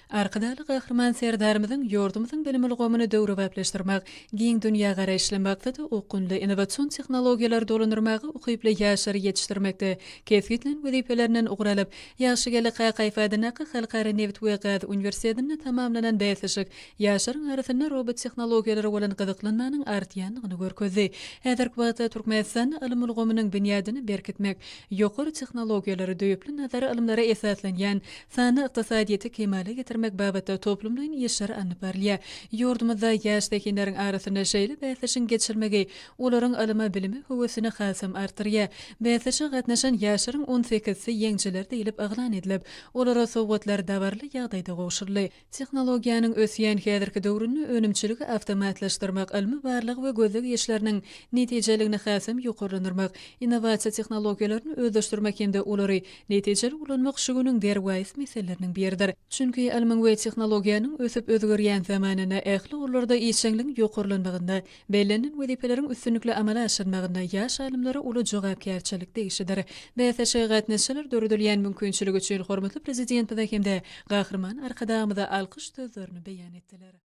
Arkadagly Gahryman Serdarymyzyň ýurdumyzyň bilim ulgamyny döwrebaplaşdyrmak, giň dünýägaraýyşly, maksada okgunly, innowasion tehnologiýalary dolandyrmaga ukyply ýaşlary ýetişdirmekde kesgitlän wezipelerinden ugur alyp, Ýagşygeldi Kakaýew adyndaky Halkara nebit we gaz uniwersitetinde tamamlanan bäsleşik ýaşlaryň arasynda robot tehnologiýalara bolan gyzyklanmanyň artýandygyny görkezdi. Häzirki wagtda Türkmenistanda ylym ulgamynyň binýadyny berkitmek, ýokary tehnologiýalary, düýpli nazary ylymlara esaslanýan sanly ykdysadyýeti kemala getirmek babatda toplumlaýyn işler alnyp barylýar. Ýurdumyzda ýaş zehinleriň arasynda şeýle bäsleşigiň geçirilmegi olaryň ylyma-bilime höwesini hasam artdyrýar. Bäsleşige gatnaşan ýaşlaryň on sekizisi ýeňijiler diýlip yglan edilip, olara sowgatlar dabaraly ýagdaýda gowşuryldy. Tehnologiýanyň ösýän häzirki döwründe önümçiligi awtomatlaşdyrmak, ylmy-barlag we gözleg işleriniň netijeligini hasam ýokarlandyrmak, innowasiýa tehnologiýalaryny özleşdirmek hem-de olary netijeli ulanmak şu günüň derwaýys meseleleriniň biridir. Çünki ylmyň we tehnologiýanyň ösüp-özgerýän zamanynda ähli ugurlarda işjeňligiň ýokarlanmagynda, Bellenen wezipeleriň üstünlikli amala aşyrylmagynda ýaş alymlara uly jogapkärçilik degişlidir. Bäsleşige gatnaşyjylar döredilýän mümkinçilik üçin hormatly Prezidentimize hem-de Gahryman Arkadagymyza alkyş sözlerini beýan etdiler.